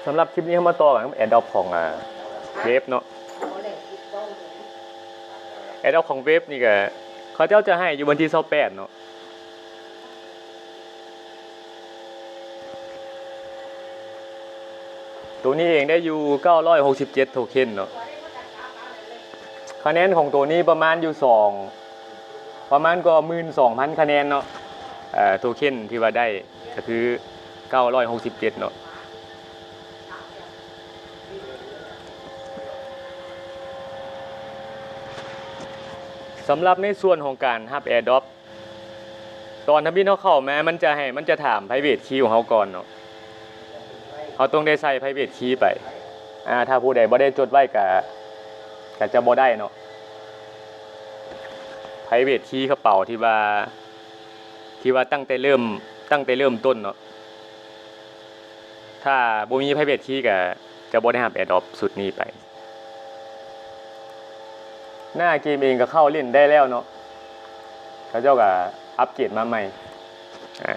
ສຳລັບຄລິບນີ້ເຮົາມາຕໍ່ກັນກັບແອດດຣອບຂອງ ອາ ເວບເນາະ. ແອດດຣອບຂອງເວບນີ້ກະ ເຂົາເຈົ້າຈະໃຫ້ຢູ່ວັນທີຊາວແປດເນາະ. ໂຕນີ້ເອງໄດ້ຢູ່ເກົ້າຮ້ອຍຫົກສິບເຈັດໂທເຄັນເນາະ. ຄະແນນຂອງໂຕນີ້ປະມານຢູ່ສອງ ປະມານກໍໝື່ນສອງພັນຄະແນນເນາະ. ເອີ ໂທເຄັນທີ່ວ່າໄດ້ກະຄືເກົ້າຮ້ອຍຫົກສິບເຈັດເນາະ. ສຳລັບໃນສ່ວນຂອງການຮັບແອດດຣອບ ຕອນທຳອິດເຮົາເຂົ້າມາ ມັນຈະໃຫ້ ມັນຈະຖາມໄພເວດຄີຂອງເຮົາກ່ອນເນາະ. ເຮົາຕ້ອງໄດ້ໃສ່ໄພເວດຄີໄປ. ອາ ຖ້າຜູ້ໃດບໍ່ໄດ້ຈົດໄວ້ກະ ກະຈະບໍ່ໄດ້ເນາະ. ໄພເວດຄີກະເປົາທີ່ວ່າ ທີ່ວ່າຕັ້ງແຕ່ເລີ່ມ ຕັ້ງແຕ່ເລີ່ມຕົ້ນເນາະ. ຖ້າບໍ່ມີໄພເວດຄີກະຈະບໍ່ໄດ້ຮັບແອດດຣອບຊຸດນີ້ໄປ. ໜ້າເກມເອງກະເຂົ້າຫຼິ້ນໄດ້ແລ້ວເນາະ. ເຂົາເຈົ້າກະອັບເກຣດມາໃໝ່. ອາ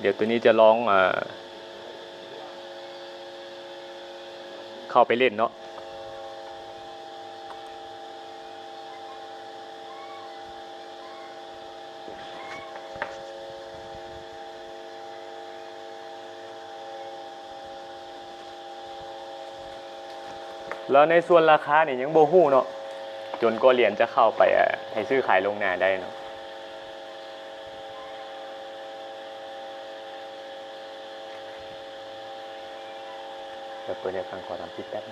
ດຽວໂຕນີ້ຈະລອງ ເອີ ເຂົ້າໄປຫຼິ້ນເນາະ. ແລ້ວໃນສ່ວນລາຄານີ້ຍັງບໍ່ຮູ້ເນາະ, ຈົນກວ່າຫຼຽນຈະເຂົ້າໄປ ເອີ ໃຫ້ຊື້ຂາຍລ່ວງໜ້າໄດ້ເນາະ. ເປີດໃຫ້ຟັງ ຂໍທຳອິດແປັບ.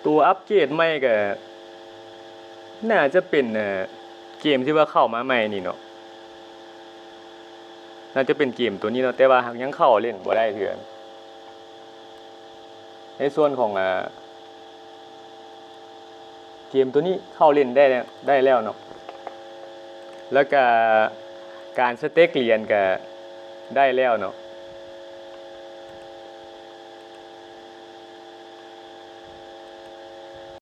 ຕົວອັບເກຣດໃໝ່ກະໜ້າຈະເປັນ ເອີ ເກມທີ່ວ່າເຂົ້າມາໃໝ່ນີ້ເນາະ, ໜ້າຈະເປັນເກມໂຕນີ້ເນາະ, ແຕ່ວ່າຫາກຍັງເຂົ້າຫຼິ້ນບໍ່ໄດ້ເທື່ອ. ໃນສ່ວນຂອງ ອາ ເກມໂຕນີ້ເຂົ້າຫຼິ້ນໄດ້ແລ້ວ ໄດ້ແລ້ວເນາະ, ແລ້ວກະການສະເຕັກຫຼຽນກະໄດ້ແລ້ວເນາະ.